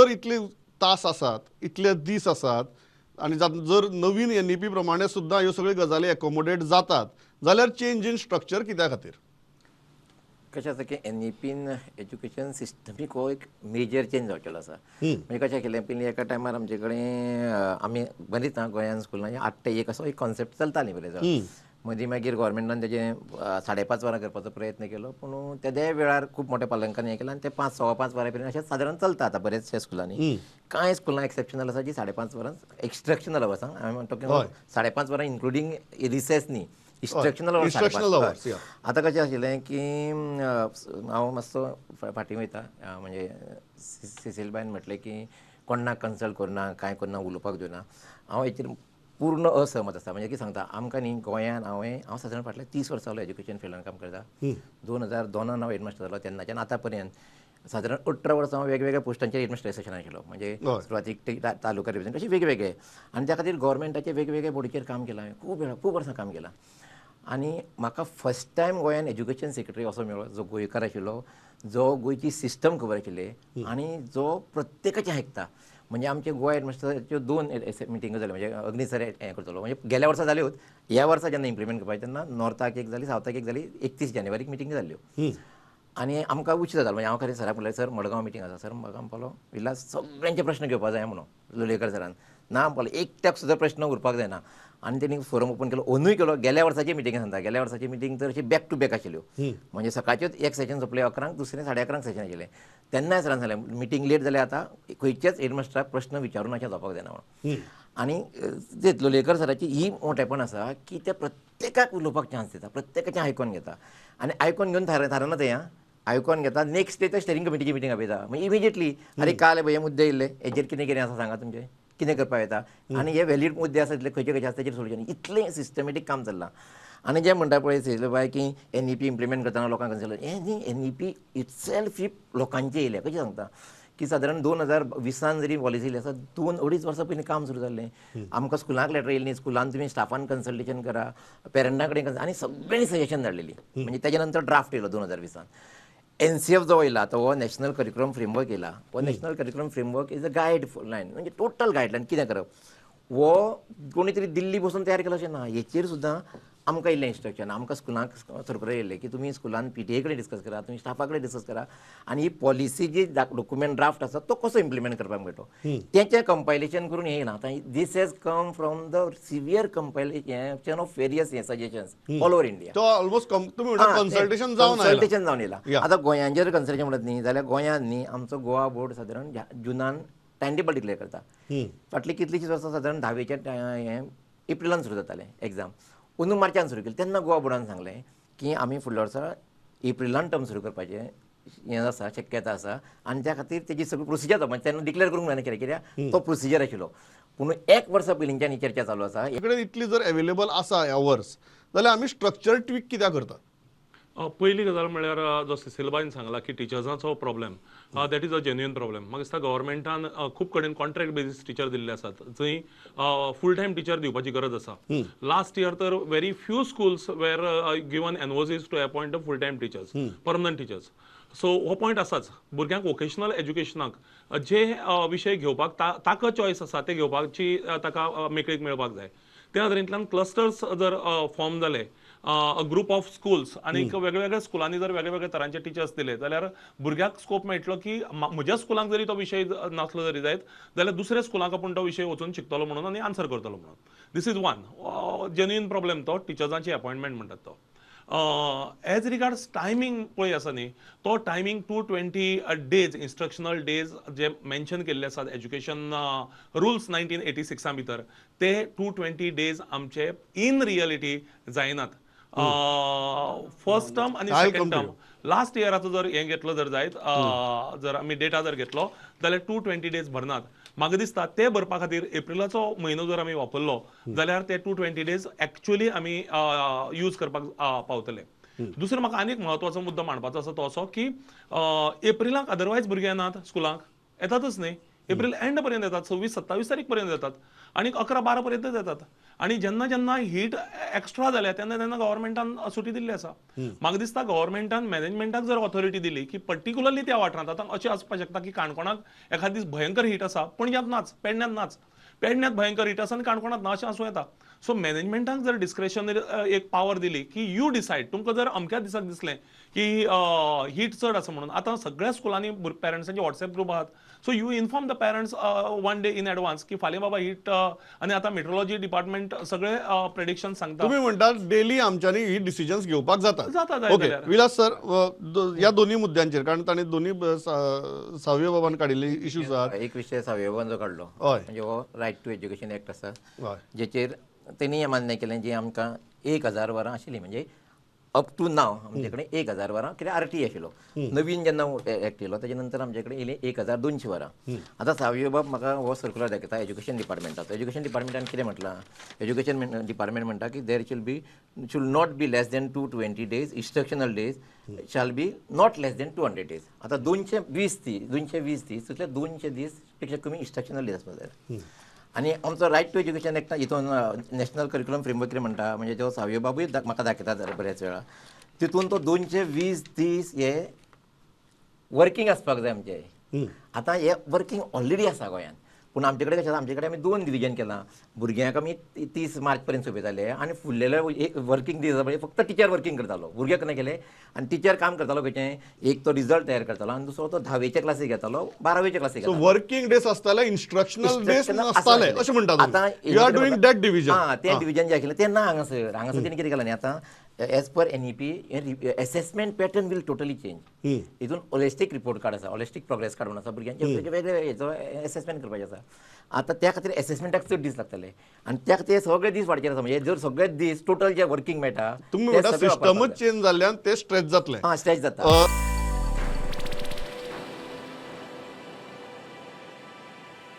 जर इतले तास आसात, इतले दीस आसात आनी जर नवीन एनईपी प्रमाणे सुद्दां ह्यो सगळ्यो गजाली एकोमोडेट जातात जाल्यार चेंज इन स्ट्रक्चर कित्या खातीर? कशें आसा की एनईपीन एज्युकेशन सिस्टमीक हो एक मेजर चेंज जावचेलो आसा. म्हणजे कशें केलें, पयलीं एका टायमार आमचे कडेन आमी बरीच गोंयान स्कुलान 8 ते 1 असो एक कॉन्सेप्ट चलताली बरें. मदीं मागीर गव्हर्मेंटान तेजें 5.5 वरां करपाचो प्रयत्न केलो, पूण तेद्या वेळार खूब मोठ्या पालकांनी हें केलें आनी ते 5 5.25 वरां पर्यंत अशें सादारण चलता आतां बरेचशे स्कुलांनी. कांय स्कुलां एक्सेप्शनल आसा जी 5.5 वरां एक्स्ट्रक्शनल आसा, हांवें म्हणटा की 5.5 वरां इन्क्लुडींग रिसेस न्ही, इन्स्ट्रक्शनल आवर्स. आतां कशें आशिल्लें की हांव मातसो फाटीं वयता, म्हणजे सिसिलबायन म्हटलें की कोणाक कन्सल्ट करना, कांय करना, उलोवपाक दिवना. हांव हेचेर पूर्ण असहमत आसा. म्हणजे कितें सांगता, आमकां न्ही गोंयान हांव सादारण फाटल्या 30 वर्सां जालो एज्युकेशन फिल्डान काम करता. 2002 हांव हेडमास्टर जालो, तेन्नाच्यान आतां पर्यंत सादारण 18 वर्सां हांव वेगवेगळ्या पोस्टांचेर हेडमास्टर आशिल्लो. म्हणजे सुरवातीक तालुका रिविजन अशें वेगवेगळे, आनी त्या खातीर गव्हर्मेंटाचे वेगवेगळे बोर्डीचेर काम केलां हांवें, खूब वेळा खूब वर्सां काम केलां. आनी म्हाका फर्स्ट टायम गोंयान एज्युकेशन सेक्रेटरी असो मेळ्ळो जो गोंयकार आशिल्लो, जो गोंयची सिस्टम खबर आशिल्ली आनी जो प्रत्येकाचें आयकता. म्हणजे आमचे गोवा हेडमास्टराच्यो 2 मिटिंगो जाल्यो, म्हणजे अग्नी सर हें करतलो, म्हणजे गेल्या वर्सा जाल्योच, ह्या वर्सा जेन्ना इम्प्लिमेंट करपाचें तेन्ना नॉर्थाक एक जाली, सावथाक एक जाली, 31 जानेवारीक मिटींग जाल्ल्यो. आनी आमकां उशीर जातालो. म्हणजे हांव खरें सराक म्हणलें, सर मडगांव मिटींग आसा सर, म्हाका म्हणपालो विला सगळ्यांचे प्रश्न घेवपा जाय म्हणून लोलयेकर सरान, ना म्हणपालो एकट्याक सुद्दां प्रश्न उरपाक जायना. आनी तेणी फोरम ओपन केलो, अंदूय केलो. गेल्या वर्साची मिटींग सांगता, गेल्या वर्साची मिटींग तर अशी बॅक टू बॅक आशिल्ल्यो, म्हणजे सकाळच्योच एक सेशन सोंपलें 11, दुसरें 11:30 सेशन आशिल्लें. तेन्नाय सरान सांगलें मिटींग लेट जाल्यार आतां खंयच्याच हेडमास्टराक प्रश्न विचारून अशें जावपाक जायना म्हणून. आनी ते लोलयेकर सराची ही मोठेपण आसा की ते प्रत्येकाक उलोवपाक चान्स दिता, प्रत्येकाचें आयकोन घेता आनी आयकोन घेवन थारना तें, आयकोन घेता. नेक्स्ट डे तर स्टेरिंग कमिटीची मिटींग आपयता, मागीर इमिजिएटली अरे काल हे मुद्दे येयल्ले हेजेर कितें कितें आसा सांगा, तुमचें कितें करपाक येता आनी हे व्हॅलीड मुद्दे आसा तितले खंयचे खंयचे आसा तेचेर सोल्युशन. इतलें सिस्टमॅटीक काम चल्लां. आनी जें म्हणटा पळय सिसलबाय की एनईपी इम्प्लिमेंट करतना लोकांक कन्सल्ट, हें न्ही, एनईपी इटसेल्फ ही लोकांचें येयलें. कशें सांगता की सादारण 2020 जरी पॉलिसी येयली आसा, 2-2.5 वर्सां पयलीं काम सुरू जाल्लें. आमकां स्कुलांक लेटर येयली न्ही, स्कुलान तुमी स्टाफान कन्सल्टेशन करा, पेरंटां कडेन, आनी सगळ्यांनी सजेशन धाडलेली. म्हणजे तेच्या नंतर ड्राफ्ट येयलो 2020. एनसीएफ जो येयला तो हो नॅशनल करिक्युलम फ्रेमवर्क येयला. हो national curriculum framework is a guideline, म्हणजे टोटल गायडलायन कितें करप. हो कोणी तरी दिल्ली बसून तयार केलो अशें ना, हेचेर सुद्दां आमकां इल्लें इन्स्ट्रक्शन, आमकां स्कुलांक सर्कुलर येयल्लें की तुमी स्कुलान पीटीए कडेन डिस्कस करा, तुमी स्टाफा कडेन डिस्कस करा आनी ही पॉलिसी जी डॉक्युमेंट ड्राफ्ट आसा तो कसो इम्प्लिमेंट करपाक मेळटलो तेचें कंपायलेशन करून हें येयलां. आतां this has come from the severe compilation of various हे सजेशन्स ऑल ओवर इंडिया. तो ऑलमोस्ट कन्सल्टेशन जावन येयला. आतां गोंयांचेर कन्सल्टेशन म्हणत न्ही जाल्यार गोंयांत न्ही आमचो गोवा बोर्ड सादारण जुनान टायम टेबल डिक्लेअर करता. फाटलीं कितलींशींच वर्सां सादारण धावेच्या हें एप्रिलान सुरू जातालें एग्जाम, अंदू मार्चान सुरू केली. तेन्ना गोवा बोर्डान सांगलें की आमी फुडल्या वर्सा एप्रिलान टर्म सुरू करपाचें हें आसा, शक्यता आसा आनी त्या खातीर तेजी सगळी प्रोसिजर जाता. म्हणजे तेन्ना डिक्लेअर करूंक मेळना कित्याक कित्याक तो प्रोसिजर आशिल्लो. पूण एक वर्सा पयलींच्यान ही चर्चा चालू आसा. इतली जर अवेलेबल आसा आवर्स जाल्यार आमी स्ट्रक्चर ट्वीक कित्याक करतात? पयली गजाल म्हळ्यार जो सिसिलबायन सांगला की टिचर्सांचो problem, that is a genuine problem. म्हाका दिसता गव्हर्मेंटान खूब कडेन कॉन्ट्रॅक्ट बेजीस टिचर दिल्ले आसात जंय फूल टायम टिचर दिवपाची गरज आसा. लास्ट इयर तर very few schools were given NOCs to appoint full time teachers, permanent teachers. So हो पॉयंट आसाच. भुरग्यांक वोकेशनल एज्युकेशनाक जे विशय घेवपाक ताका चॉयस आसा ते घेवपाची ताका मेकळीक मेळपाक जाय. त्या नदरेंतल्यान क्लस्टर्स जर फॉर्म जाले, ग्रुप ऑफ स्कूल्स आनी वेगवेगळ्या स्कुलांनी जर वेगवेगळ्या तरांचे टिचर्स दिले जाल्यार भुरग्याक स्कोप मेळटलो की म्हज्या स्कुलांक जरी तो विशय नासलो जरी जायत जाल्यार दुसऱ्या स्कुलांक आपूण तो विशय वचून शिकतलो म्हणून आनी आन्सर करतलो म्हणून. This is one genuine problem, तो टिचर्सांची अपॉयंटमेंट म्हणटात तो. एज रिगार्ड्स टायमींग पळय आसा न्ही, तो टायमींग 220 डेज इन्स्ट्रक्शनल डेज जे मेन्शन केल्ले आसात एज्युकेशन रुल्स 1986 भितर, ते 220 डेज आमचे इन रियलिटी जायनात. फर्स्ट टर्म आनी सेकंड टर्म लास्ट इयराचो जर हें घेतलो जर जायत, जर आमी डेटा जर घेतलो जाल्यार 220 डेज भरनात. म्हाका दिसता ते भरपा खातीर एप्रिलाचो म्हयनो जर आमी वापरलो जाल्यार ते 220 डेज एक्चुअली आमी यूज करपाक पावतले. दुसरो म्हाका आनीक म्हत्वाचो मुद्दो मांडपाचो आसा तो असो की एप्रिलाक अदरवायज भुरगीं येनात स्कुलांक, येतातच न्ही. एप्रील एंड पर्यंत येतात, 26-27 तारीख पर्यंत येतात आनी 11-12 पर्यंत येतात. आनी जेन्ना जेन्ना हीट एक्स्ट्रा जाल्या तेन्ना तेन्ना गव्हर्मेंटान सुटी दिल्ली आसा. म्हाका दिसता गव्हर्मेंटान मॅनेजमेंटाक जर ऑथॉरिटी दिली की पर्टिक्युलरली त्या वाठारांत, आतां अशें आसपाक शकता की काणकोणाक एखाद दीस भयंकर हीट आसा, पणज्यांत नाच, पेडण्यांत नाच, पेडण्यांत भयंकर हीट आसा आनी काणकोणांत ना, अशें आसूं येता. सो मॅनेजमेंटाक जर डिस्क्रेशनरी एक पावर दिली की you decide, तुमकां जर अमक्या दिसाक दिसलें की हीट चड आसा म्हणून, आतां सगळ्या स्कुलांनी पेरंट्सांचे वॉट्सएप ग्रूप आहात, so you inform the parents one day in advance की फाल्यां बाबा हीट, आनी आतां मेट्रोलॉजी डिपार्टमेंट सगळे प्रेडिक्शन सांगता. तुम्ही म्हणटात डेली आमच्यांनी ही डिसिजन्स घेवपाक जातात. जाता जाय ओके जाल्यार. विलास सर, ह्या दोन्ही मुद्द्यांचेर, कारण तांणी दोन्ही सावयो बाबान काडिल्ले इश्यूज आहात. एक विशय सावयो बाबान जो काडलो हय. म्हणजे हो रायट टू एज्युकेशन एक्ट आसा, हय. जेचेर तेणी मान्य केलें जी आमकां 1000 वरां आशिल्ली, म्हणजे अप टू नाव आमचे कडेन 1000 वरां कित्याक आर टी आशिल्लो. नवीन जेन्ना एक्ट येयलो तेजे नंतर आमचे कडेन येयली 1200 वरां. आतां सावयो बाब म्हाका हो सर्कुलर दाखयता एज्युकेशन डिपार्टमेंटाचो. एज्युकेशन डिपार्टमेंटान कितें म्हटलां, एज्युकेशन डिपार्टमेंट म्हणटा की there should not be less than 220 days, instructional days shall be not less than 200 days. आतां 220 दीस, 220 दीस, तितले 200 दीस पेक्षा कमी इन्स्ट्रक्शनल डेज आसपाक जाय. आनी आमचो रायट टू एज्युकेशन एक्ट हितून नॅशनल करिक्युलम फ्रेमवर्क कितें म्हणटा, म्हणजे जो सावयो बाबूय म्हाका दाखयता बऱ्याच वेळा, तितून तो 220 दीस हे वर्किंग आसपाक जाय आमचे. आतां हे वर्किंग ऑलरेडी आसा गोंयांत, पूण आमचे कडेन कशें आसा, आमचे कडेन आमी दोन डिविजन केलां. भुरग्यांक आमी 30 मार्च पर्यंत सोंपयताले आनी फुडलेले एक वर्किंग दीस आसा पळय, फक्त टिचर वर्किंग करतालो, भुरग्याक ना केले. आनी टिचर काम करतालो खंयचें, एक तो रिजल्ट तयार करतालो आनी दुसरो तो धावेच्या क्लासीक घेतालो, बारावेच्या क्लासीक सो घेतालो. वर्किंग डेज आसताले, इन्स्ट्रक्शनल डेज नासताले अशें म्हणटा. आतां you are doing that division. हां, तें डिविजन जें आशिल्लें तें ना हांगासर. हांगासर तेणी कितें केलां न्ही, आतां as per NEP assessment pattern will totally change. हितून होलिस्टीक रिपोर्ट कार्ड आसा, होलिस्टीक प्रोग्रेस कार्ड म्हणून आसा, भुरग्यांचे वेगळे वेगळे हेचो एसेसमेंट करपाचें आसा. आतां त्या खातीर एसेसमेंटाक चड दीस लागतले आनी त्या खातीर सगळे दीस वाडचे आसा. म्हणजे जर सगळे दीस टोटल जे वर्किंग मेळटा तुमी ते म्हणटा सगळे वापरपाक सिस्टमच चेंज जाल्ल्यान ते स्ट्रेच जातले. जाय. हां, स्ट्रेच जाता.